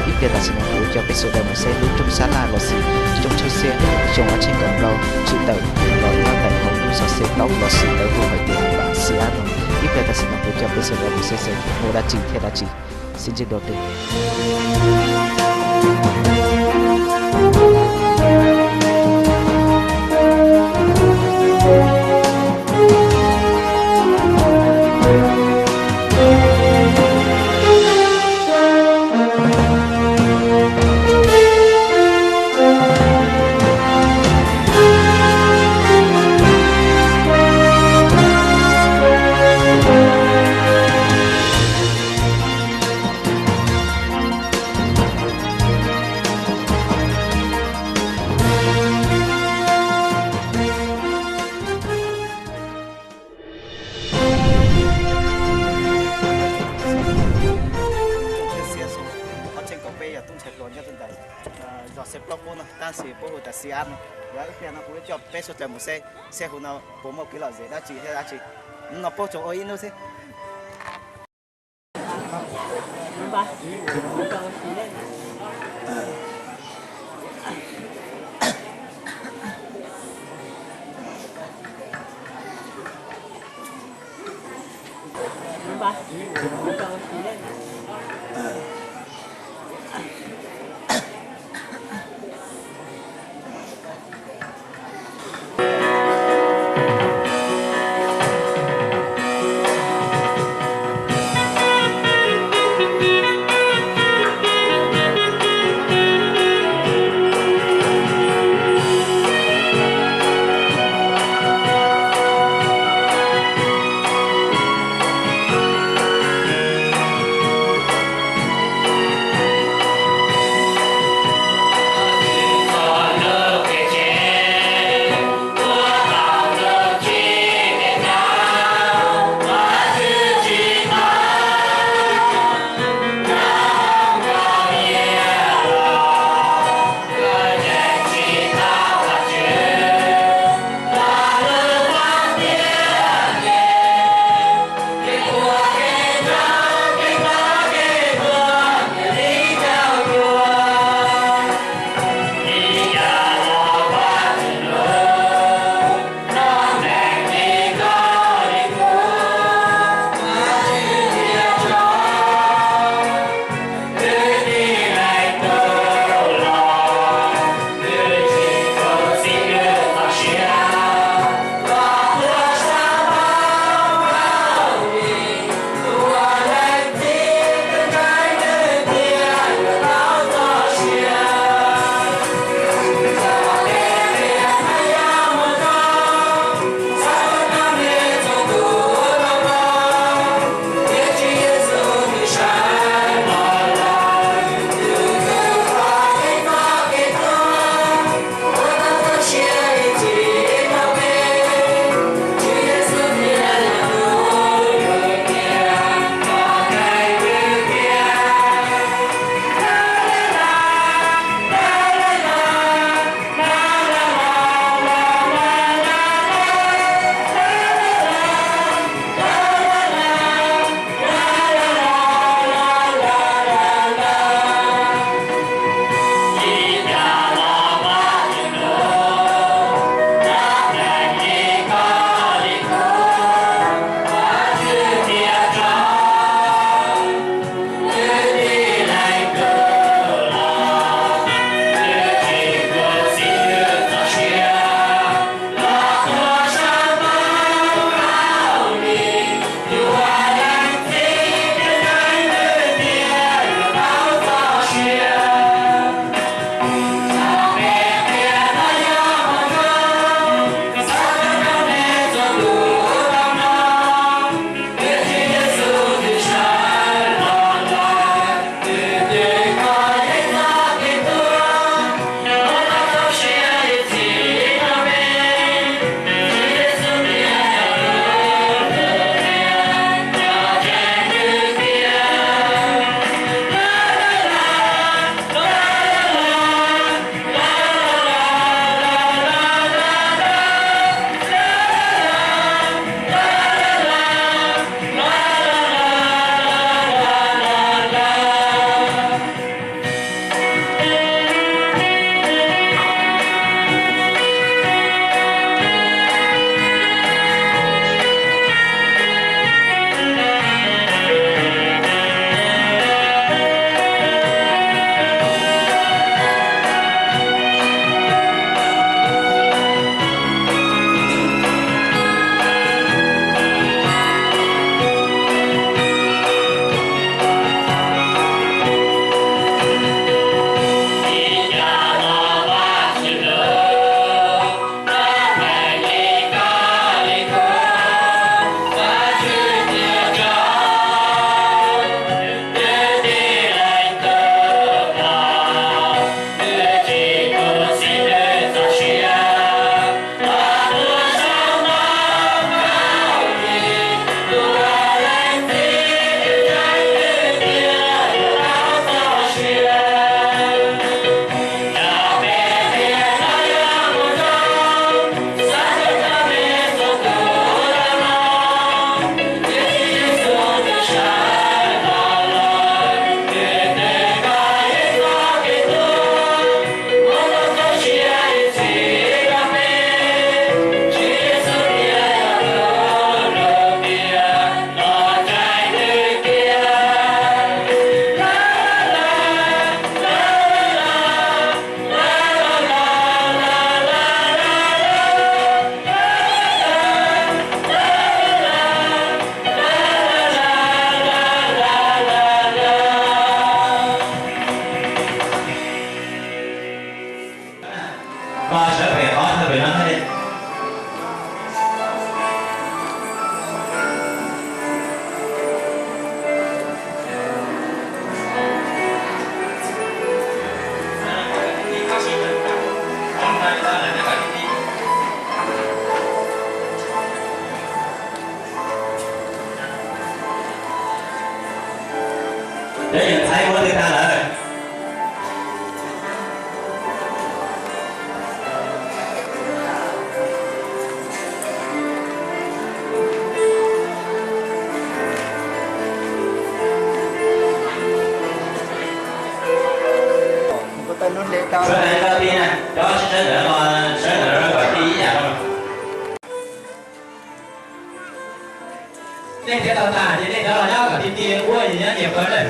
Ib pliag tam sim no kuv yuav coj peb sawv daws mus saib lub rooj sab laj los sis rooj tshawb xiab xyoo ob txhiab kaum rau tshwm tawm los nyob ntawm hauv lub xov xwm plaub los sis lawv hu hais tias Xiv Ab no. Ib pliag tam sim no kuv coj peb sawv daws mus saib xwb muaj dab tsi thiab dab tsi. Sib ntsib dua peb. Rooj tshawb xiab xyoo ob txhiab kaum peb yog tub ntxhais hluas nyob rau ntawm zos Xeev Plaub Kub no, tab sis puab hu tias Xiv Ab no. Yog ib pliag no kuv yuav coj peb sawv daws mus saib, saib hauv no puas muaj kev lom zem dab tsi thiab dab tsi. Hnub no puab tsuas ua ib hnub xwb. Sawv daws rau ti na, cov sawv ntawm no, sawv ntawm no kom ti ib yam no. Nej nrhiav tau tas ces nej rov los nyob kom ti ti ua nyob nyias pawg lawm.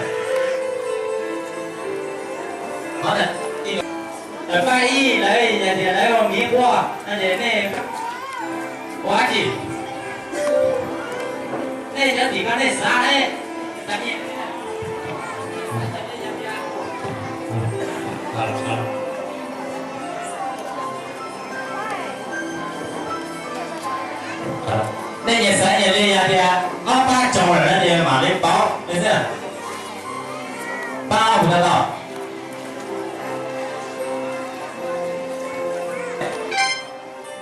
Paj ib lawv hais tias lawv ua miv quaj no ces nej ua dab tsi? Nej cov tim ko nej xav ne. Nej nyias xav nyias li, yog tias ob pab tsaug lawm no ces mam li pauv xwb. Pab puas tau tau?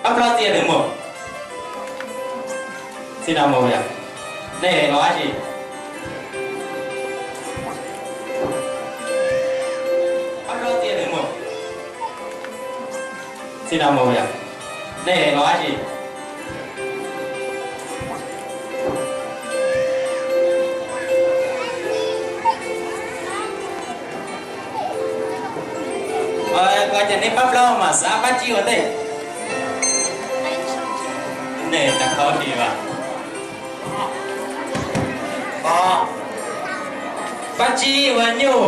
Pab plaub txiaj nws mus. Txij no mus yom. Nej los dab tsi? Pab plaub txiaj nws mus. Txij no mus yom. Nej los dab tsi? Ua cas nej pab plaub mas xav pab tsib ua ntej? Nej tag khaub li vas. Pab tsib ua nyuj,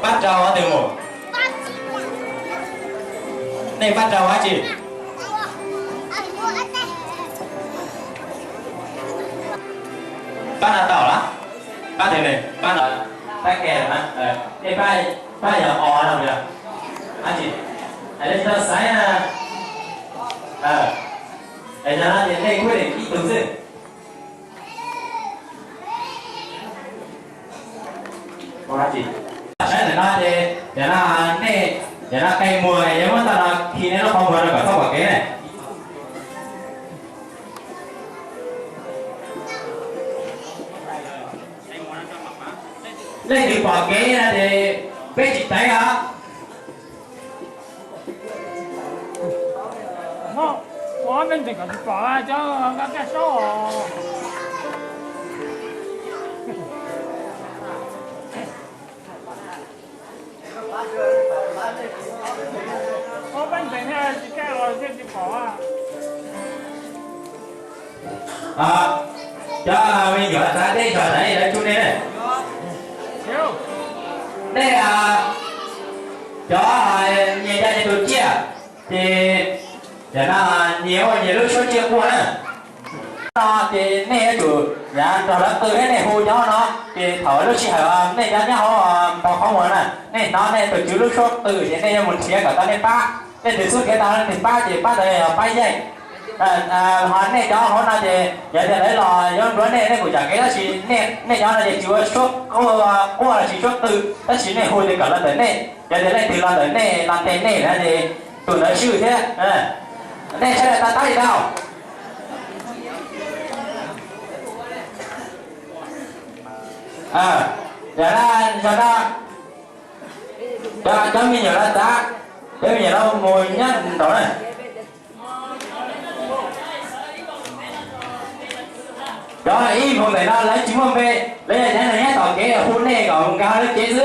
pab rau twg mus? Nej pab rau dab tsi? Pab no tau lawm. Pab twg ne? Pab no, pab ke na. Nej pab, pab yog o no yog dab tsi? Hais li tau xaiv na. Es yog no ces nej kuj ib tug xwb. Saib ntawm no ces, yog no nej, yog no qe muag, yog muab tau no khi nej lub qhov muag rau kom txhob pom kev ne. Leej twg pom kev no ces peb tsis teev os. Cov me nyuam txav teb zog ntawd lawv tsuj nej ne. Nej cov nyias nco nyias tus tsiaj, ces yog no nyias ua nyias lub suab tsiaj quaj na. No ces nej yuav tsum yav nrog lawv qw thiab nej hu cov no, ces thaum lub sij hawm nej cov nyob hauv npoo qhov muag na, nej hnov nej tus tswv lub suab qw ces nej yuav mus nrhiav kom tau nej pab. Nej tus xub nrhiav tau nej pab ces pab ntawd yog pab yeej. Ho nej cov hauv no ces yog tias lawv los yuav nrhiav nej, nej kuj tsam kev, tab sis nej cov no ces tsis ua suab quaj los sis suab qw, tab sis nej hu ces kom los ntawm nej. Yog tias leej twg los ntawm nej los ntes nej na ces tus ntawd swj thiab. Nej sawv daws to taub li tau. Yog no, yog no, cov, cov me nyuam no txav, cov me nyuam no mus nyob nraud na. Cov ib hmo ntawm no lawv tsis muaj npe, lawv yog cov neeg nyob tom kev hu nej kom nkag lawv cev xwb.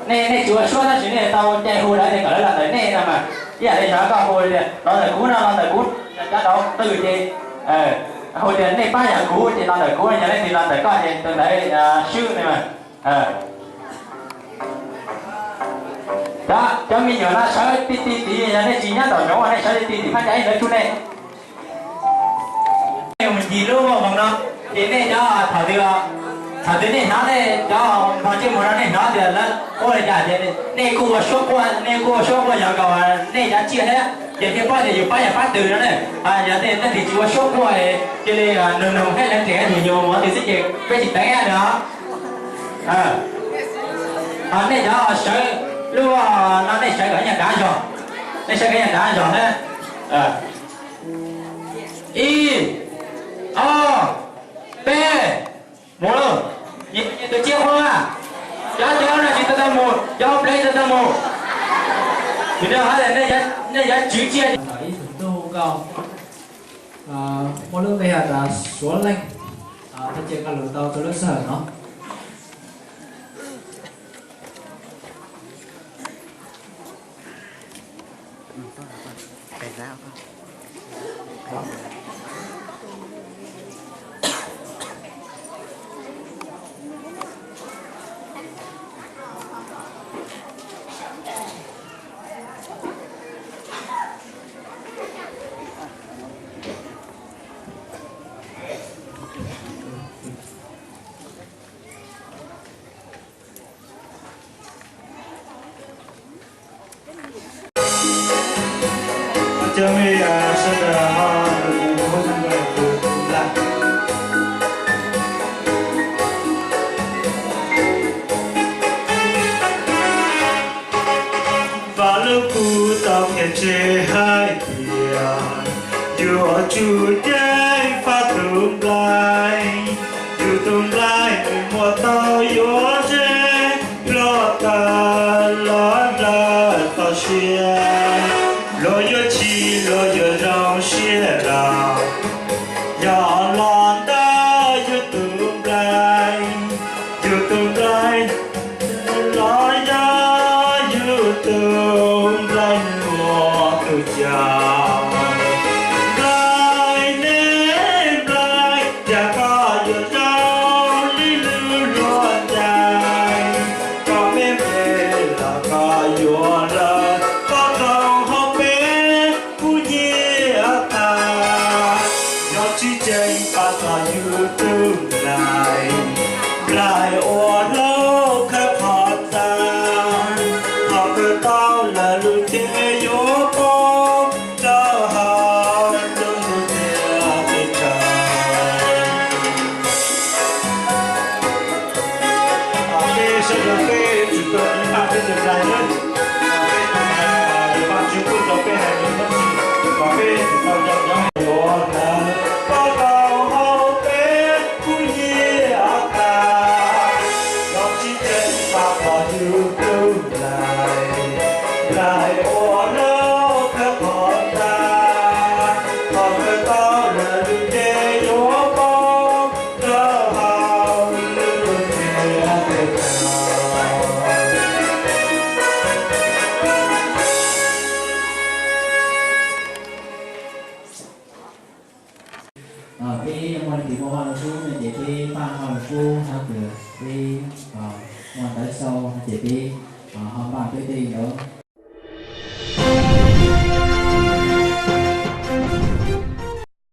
Nej, nej tsis ua suab tab sis nej tau cai hu lawv kom lawv los ntawm nej no mas, ib yam li xyov koj hu tias los ntawm kuv no, los ntawm kuv, cov nraud qw ces hu tias nej pab yog kuv ces los ntawm kuv, yog leej twg los ntawm koj ces tus ntawd swb ne mas. Cov, cov me nyuam no sawv tib tib tid, yog nej tsis nyob tom zoov nej sawv tib tib tid, phab cai lawv tsuj nej. Nej mus ncig lub voos no, ces nej cov thaum twg, thaum twg nej hnov nej cov npog ntsej muag no nej hnov tias lawv quaj li cas ces nej kuj ua suab quaj, nej kuj ua suab quaj yog kom nej cov tsiaj thiab ces thiaj paub tias yus pab yog pab twg no ne. Yog tej leej twg tsis ua suab quaj, cia li nug nug thiab lawv nres nyuag nyuag mus ua twg xwb ces peb tsis teev nws os. Nej cov sawv lub no nej sawv kom nyuag dav zog, nej sawv kom nyuag dav zog thiab. Ib, ob, peb, mus lauj. Nyias tus tsiaj quaj, cov cov no tsis tau tau mus, cov plev tsis tau tau mus. Vim rau qhov tias nej cov tswv tsiaj. Ib tug tub nkauj muaj lub npe has tas Suav Leej, thov caw koj lug tau rau lub sij hawm no. Cov me sawv daws ho ua tus nplaig. Vam lub kub tau qhia tseg hais tias yuav tsum ceev faj tus nplaig. Yus tus nplaig nws muaj tau yuav ze, luag tawg los lawv txoj sia, luag yuav chim luag yuav zoo siab los yog los ntawm yus tus nplaig. Yus tus nplaig los yog yus tus nplaig luag tus caum. Nplaig neb nplaig, cas koj yuav zoo li lub hluav taig, koj me me los koj yuav lawv, koj rau hauv peb kuj nyiam tag. Yog tsis ceev pab txog yus tus nplaig, nplaig ua hlauv khawb qhov txaj, qhov kawg tau lawv lub cev yuav poob rau hauv lub ntiaj teb. Peb sawv daws peb tsum tau ib pab peb tus nplaig na. Peb tus nplaig, Vajtswv pub rau peb hais lus txhob txwm, kom peb tsum tau zoo nyob yuav hlawv, koj rau hauv peb kuj nyiam tag. Yog tsis ceev pab txog yus tus nplaig, nplaig ua hlauv khawb qhov txaj, qhov kawg tau lawv lub cev yuav poob rau hauv lub ntiaj teb. Peb muaj leej twg muaj Vajluskub no ces peb npaj Vajluskub no, peb muaj ntawv sau no ces peb ho npaj peb tej ntawv